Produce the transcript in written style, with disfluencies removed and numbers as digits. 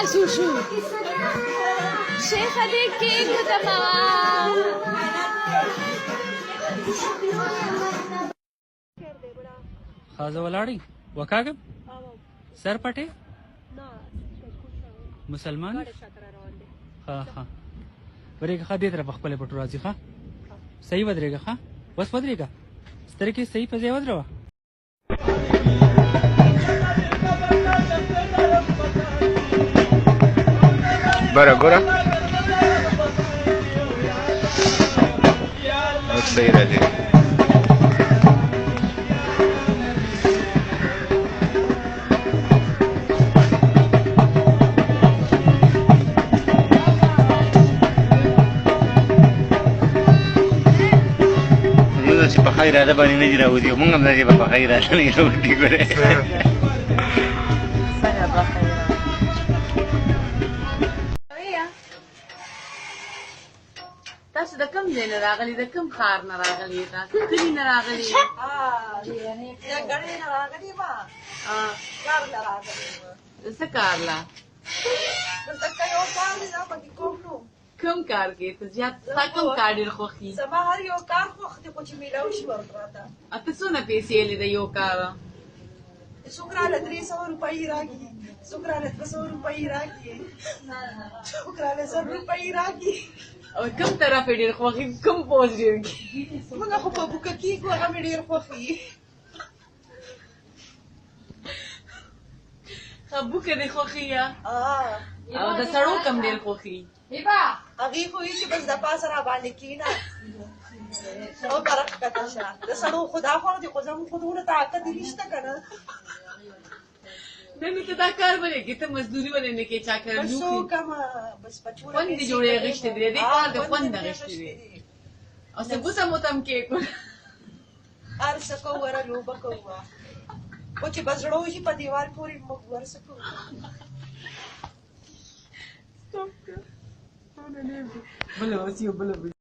لاس وشو. شیخه دې کیک ختموه. خازه ولاړی وکاږم سر پټې مسلمان. ښه ښه ورېږه، ښه دې طرف خپلې پټو راځي. ښه صحیح ودرېږه، ښه بس ودرېږه، سترګې صحیح په ځای ودروه. بره ګوره، اوس صحیح راځي. موږ چې په خیر اراده باندې نه دي راوځي، موږ هم داسې په خیر اراده نه راوځي. ګوره تاسو د کوم ځای نه راغلي؟ د کوم ښار نه راغلي؟ تاسو کلي نه راغلي؟ ګڼې نه راغلي ما، کار نه راغلي. څه کار لا؟ دلته که یو کار دی، دا پکې کوم. نو کوم کار کې ته زیات، ستا کوم کار ډېر خوښ وي؟ زما هر یو کار خوښ دی، خو چې میلاو شي ورته راته. ته څونه پیسې لرې د یو کار؟ څوک راله 300 روپۍ راکړي، څوک راله 200 روپۍ راکړي، څوک راله 1000 روپۍ راکړي. او کوم طرف یې ډېر خوښ وي؟ کوم پوز ډېر کېږي؟ موږ خو په بوکه کېږو، هغه مې ډېر خوښ وي. ښه، بوکه دې خوښي یا او د سړو کوم ډېر خوښي؟ هغې خو وي چې بس د پاسه را باندې کښېنه او بره ښکته شه. د سړو خو دا خوښ دي، خو زموږ خو دومره طاقت نشته که نه. نه نو ته دا کار ولې کې؟ ته مزدوري ولې نه کې چا کره؟ بس لوښي وکړم، بس په ټوله خوند دې جوړې غشتې دی، دې کار د خوند غشتې دی. او څه بوسه مو تم کې کو؟ هر څه کوو، وره لوبه کوو، خو چې به زړه وشي په دیوال پورې موږ ورڅه کوو. بله اوس یو بله.